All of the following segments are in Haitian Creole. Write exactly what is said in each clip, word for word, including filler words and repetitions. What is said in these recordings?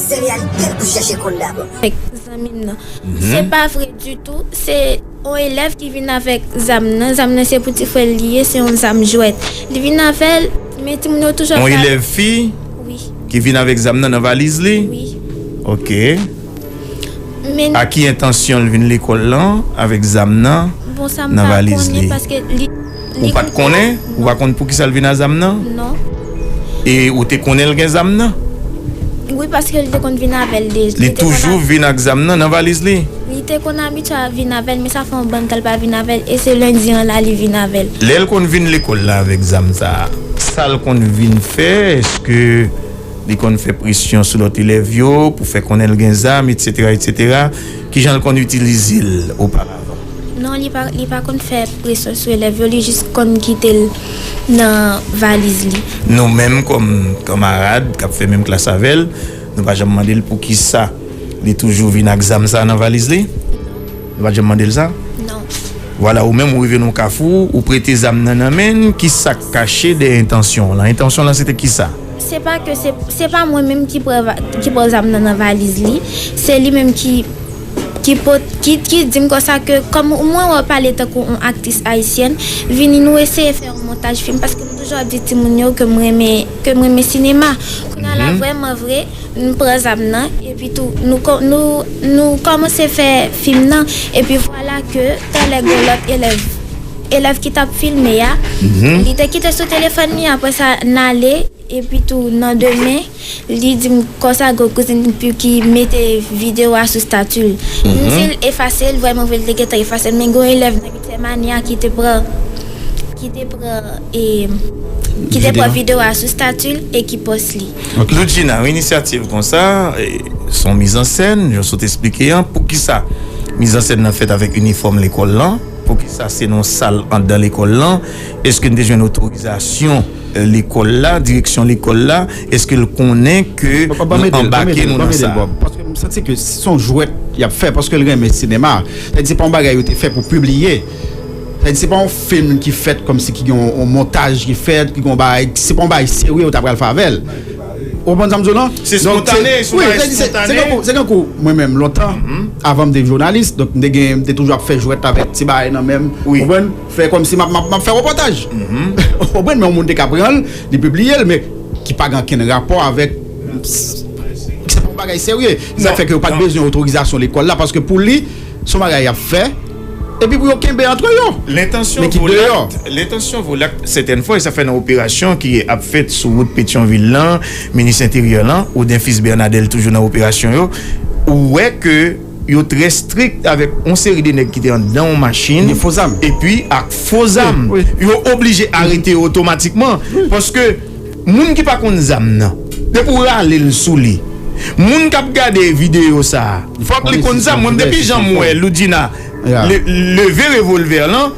Se reyalite l pou chèche konn dabò. Zanmi m nan. Se pa vre ditou. Se yon elèv ki vin avèk zam nan. Zam nan se pou ti frè l li ye, se yon zam jwèt. Li vin avè l, men timoun yo toujou ap... Yon elèv fi ki vin avèk zam nan nan valiz li? Wi. Ok. Men a ki entansyon l vin lekòl lan avèk zam nan nan valiz li? Bon, sa m pa konnen, paske li... Ou pa t konnen? Ou pa konn poukisa l vin a zam nan? Non. E ou te konnen l gen zam nan? Wi, paske li te konn vin avè l deja. Li toujou vin ak zam nan nan valiz li? Li te konn abitye a vin avè l, men sa fè yon bann tan l pa vin avè l, e se lendi an la li vin avè l. Lè l konn vin lekòl la avèk zam sa a, sa l konn vin fè? Èske li konn fè presyon sou lòt elèv yo pou fè konnen l gen zam, etsetera, etsetera? Kijan l konn itilize l oparavan? Non, li pa, li pa konn fè presyon sou elèv yo, li jis konn kite l nan valiz li. Nou menm kòm kanmarad k ap fè menm klas avè l, nou pa janm mande l poukisa li toujou vin ak zam sa a nan valiz li? Nou pa t janm mande l sa? Non. Vwala, ou menm ou rive nan yon kafou, ou prete zam nan nan men l, kisa k kache dèyè entansyon w lan? Entansyon w lan se te kisa? Se pa ke se, se pa mwen menm ki pran va-, ki pran zam nan nan valiz li, se li menm ki, ki pot-, ki, ki di m konsa ke kòm mwen wè w pale tankou yon aktris ayisyèn, vini nou eseye fè yon montaj fim, paske m toujou ap di timoun yo ke m renmen, ke m renmen sinema. Kounye a la, vrèman vre, m pran zam nan, epi tou, nou ko-, nou, nou kòmanse fè fim nan, epi vwala ke talè gen lòt elèv, elèv ki t ap filme a, li te kite sou telefòn li, apre sa, n ale, epi tou, nan demen, li di m konsa, gwo kouzin pou ki mete videyo a sou stati l. M di l efase l, vrèman vre, l te gentan efase l, men gen yon elèv nan Sèmani a ki te pran, ki te pran, e, ki te pran videyo a sou stati l e ki pòs li. Ok. Loudjina, yon inisyativ konsa, e, se yon mizansèn, jan w sot esplike an, poukisa mizansèn nan fèt avèk inifòm lekòl lan? Poukisa se nan yon sal anndan lekòl lan? Èske n te jwenn otorizasyon, e, lekòl la, direksyon lekòl la? Èske l konnen ke nou anbake nou nan sa? Paske m santi ke se yon jwèt y ap fè, paske l renmen sinema. Sa di se pa yon bagay yo te fè pou pibliye. Sa di se pa yon fim ki fèt kòmsi ki gen yon, yon montaj ki fèt, ki gen yon bagay, se pa yon bagay serye yo ta pral fè avè l. Ou konprann sa m di w lan? Se spontane, se yon bagay spontane. Se tankou, se tankou mwen menm, lontan, avan m te jounalis, donk m te gen, m te toujou ap fè jwèt avèk ti bagay nan men m. Ou konprann? Fè kòmsi m ap, m ap, m ap fè repòtaj. Ou konprann? Men yon moun te ka pran l, li pibliye l, men ki pa gen okenn rapò avèk, se pa yon bagay serye. Sa fè ke yo pa t bezwen otorizasyon lekòl la, paske pou li, se yon bagay y ap fè, epi pou yo kenbe antre yo. Men ki deyò. Lentansyon vo l ak, sètèn fwa, e sa fè nan operasyon ki ap fèt sou wout Petyonvil lan, minis enteryè lan, Odenfis Bènadè, l toujou nan operasyon yo, ou wè ke yo trè strik avèk yon seri de nèg ki te anndan yon machin, epi ak fo zam. Yo oblije arete yo otomatikman, paske moun ki pa konn zam nan, depi w rale l sou li, moun k ap gade videyo sa a, fòk li konn zam. Mwen, depi jan m wè Loudjina le-, leve revòlvè lan,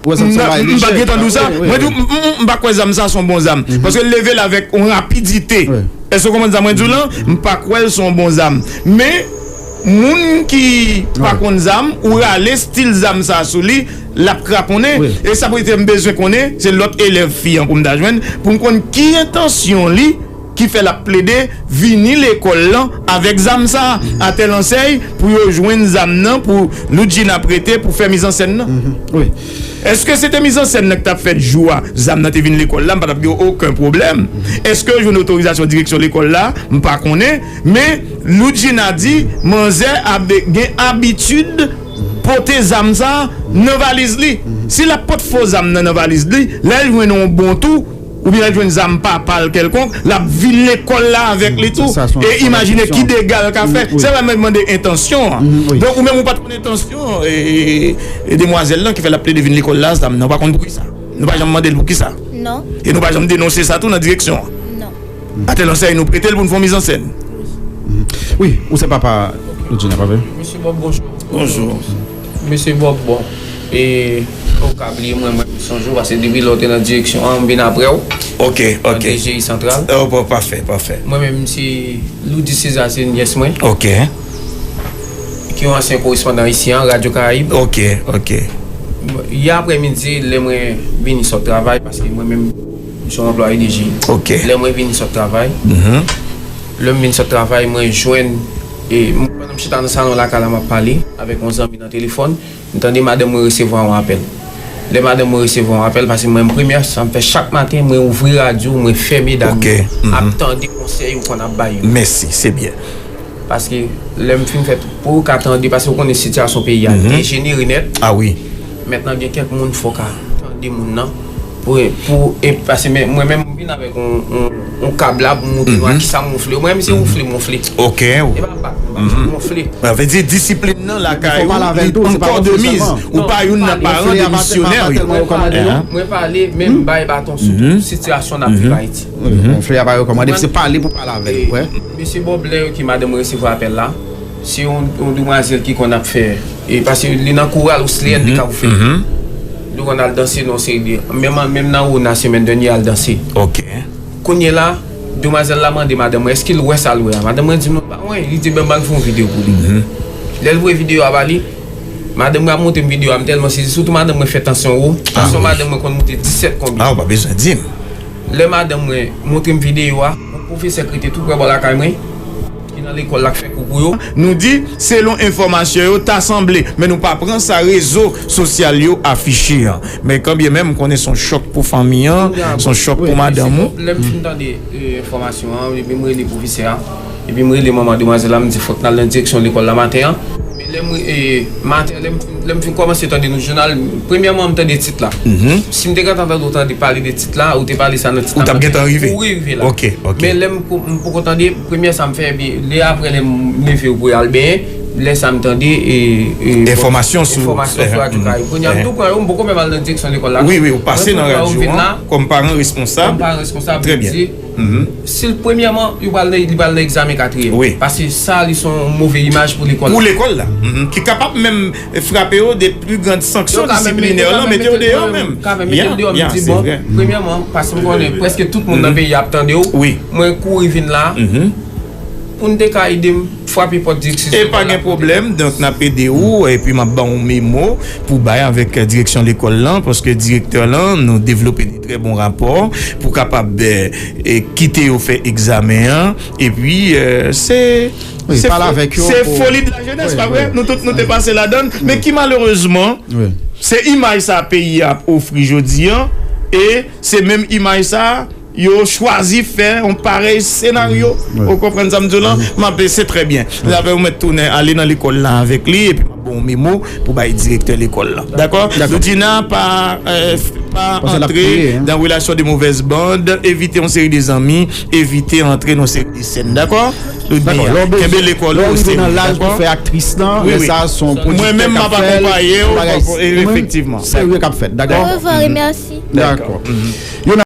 m pa t gentan di w sa. Mwen di w, m, m, m pa kwè zam sa se yon bon zam. Paske l leve l avèk yon rapidite. Èske w konprann sa mwen di w lan? M pa kwè l se yon bon zam. Men, moun ki pa konn zam, ou rale estil zam sa sou li, l ap kraponnen. E sa pou te m bezwen konnen, se lòt elèv fi an pou m ta jwenn, pou m konn ki entansyon li ki fè l ap plede vini lekòl lan avèk zam sa a, atèl ansèy pou yo jwenn zam nan, pou Loudjina prete, pou fè mizansèn nan. Èske se te mizansèn nan ki t ap fèt jou a, zam nan te vin lekòl la, m pa t ap gen okenn pwoblèm? Èske yo jwenn otorizasyon direksyon lekòl la? M pa konnen. Men, Loudjina di, manzè ap gen abitid pote zam sa a nan valiz li. Si l ap pot fo zam nan nan valiz li, lè l jwenn yon bon tou, oubyen lè l jwenn zam pa pa l kèlkonk, l ap vin lekòl la avèk li tou. E imajine ki dega l ka fè. Se la m mande entansyon an. Donk, ou menm ou pa t konn entansyon, e, e, e demwazèl lan ki fè l ap plede vin lekòl la, zam nan, ou pa konn poukisa. Nou pa janm mande l poukisa. Non. E nou pa janm denonse sa tou nan direksyon an. Non. Atèl ansèy nou prete l pou n fè yon mizansèn. Wi, ou se papa Loudjina, pa vre? Mesye Bob, bonjou. Bonjou. Mesye Bob, bon, e, ou ka bliye mwen, mwen sonje w, paske depi lè w te nan direksyon an, m vin apre w. Ok, ok. Nan D G I Santral. Oh, pa-, pafè, pafè. Mwen menm, se Loudy César, se nyès mwen. Ok. Ki yon ansyen korespondan isi an, Radyo Karayib. Ok, ok. Yè aprèmidi, lè mwen vini sot travay, paske mwen menm, m se yon anplwaye D G I. Ok. Lè mwen vini sot travay, Lè m vin sot travay, mwen jwenn, e, m, pandan m chita nan salon lakay la, m ap pale avèk yon zanmi nan telefòn, m tande madanm mwen resevwa yon apèl. Lè madanm mwen resevwa yon apèl, paske mwen, premyè sa m fè chak maten, mwen ouvri radyo, mwen fè medam yo ap tande konsèy ou konn ap bay yo. Mèsi, se byen. Paske lè m fin fè, pou yo ka tande, paske ou konnen sitiyasyon peyi a dejenere nèt. A wi. Mentnan gen kèk moun fò ka tande moun nan. Pou, pou, e, paske men, mwen menm, m vin avèk yon, yon, yon kab la pou m montre nou a kisa m wonfle. Mwen menm, se wonfle m wonfle. Ok. E pa bat m, bat m wonfle. Sa vle di disiplin nan lakay ou, li ankò de miz. Ou pa youn nan paran de misyonè, wi. Mwen pale, men m bay baton sou tout sitiyasyon n ap viv Ayiti. Wi, konfli a pa rekòmande, se pale pou pale avè l, wi. Mesye Bob, lè ke madanm mwen resevwa apèl la, se yon, yon demwazèl ki konn ap fè, e paske li nan koral Osleyèn, li ka oufè. Li konn al danse nan yon seri de, menm, menm nan Wona semèn dènye al danse. Ok. Kounye la, demwazèl la mande madanm mwen, èske l wè sa l wè a? Madanm mwen di non, pa wè, li di, ben, ban l fè yon videyo pou li. Lè l voye videyo a ba li, madanm mwen ap montre m videyo a, m tèlman sezi, sitou madanm mwen fè tansyon wo, tansyon madanm mwen konn moute disèt konbyen. A, ou pa bezwen di m. Lè madanm mwen montre m videyo a, yon pwofesè k rete tou prè bò lakay mwen, ki nan lekòl la k fè kou pou yo. Nou di, selon enfòmasyon yo, ta sanble, men nou pa pran sa rezo sosyal yo afiche an. Men kanbyenmenm, m konnen se yon chòk pou fanmi an, se yon chòk pou madanm ou. Lè m fin tande, e, enfòmasyon an, epi m rele pwofesè a, epi m rele manman demwazèl la, m di fòk n al nan direksyon lekòl la maten an. Men lè m, e, maten, lè m, lè m fin kòmanse tande nou jounal, premyèman, m tande tit la. Si m te gentan tande w tande pale de tit la, ou te pale sa nan tit la, m t ap gentan rive. Ou rive la. Ok, ok. Men lè m, m poko tande, premyè sa m fè, epi lè apre lè m leve pou al benyen, lè sa m tande, e, e, enfòmasyon sou, enfòmasyon sou Radyo Karayib. Kounye a, m tou pran yo, m poko menm al nan direksyon lekòl la. Wi, wi, ou pase nan radyo an kòm paran responsab. Kòm paran responsab, m di, si l premyèman, li pral nan, li pral nan egzamen katriyèm. Wi. Paske sa, li se yon move imaj pou lekòl la. Pou lekòl la. Ki kapab menm frape yo de pli grand sanksyon disiplinè lan, mete yo deyò menm. Yo ka menm mete l deyò, m di, bon, premyèman, paske m konnen prèske tout moun nan peyi a ap tande w, mwen kouri vin la, pou n te ka ede m frape pòt direksyon. E pa gen pwoblèm, donk n ap ede w, epi m ap ba w yon memo pou bay avèk, e, direksyon lekòl lan, paske direktè lan, nou devlope de trè bon rapò pou kapab, e, e, kite yo fè egzamen an, epi, e, se, se foli de lajenès, pa vre? Nou tout, nou te pase ladan l, men ki malerezman, se imaj sa peyi a ap ofri jodi an, e se menm imaj sa yo chwazi fè yon parèy senaryo. Ou konprann sa m di w lan? M ap, se trè byen. Apre ou mèt tounen ale nan lekòl la avèk li, epi m ap ba w yon memo pou bay direktè lekòl la. Dakò? Loudjina, pa, e, pa antre nan relasyon de mauvaise bande, evite yon seri de zanmi, evite antre nan yon seri de sèn. Dakò? Loudjina, kenbe lekòl ou, se nan laj pou fè aktris lan, lè sa se yon pwodiktè k ap fè l, bagay, efektivman, serye k ap fèt. Dakò? Orevwa e mèsi. Dakò.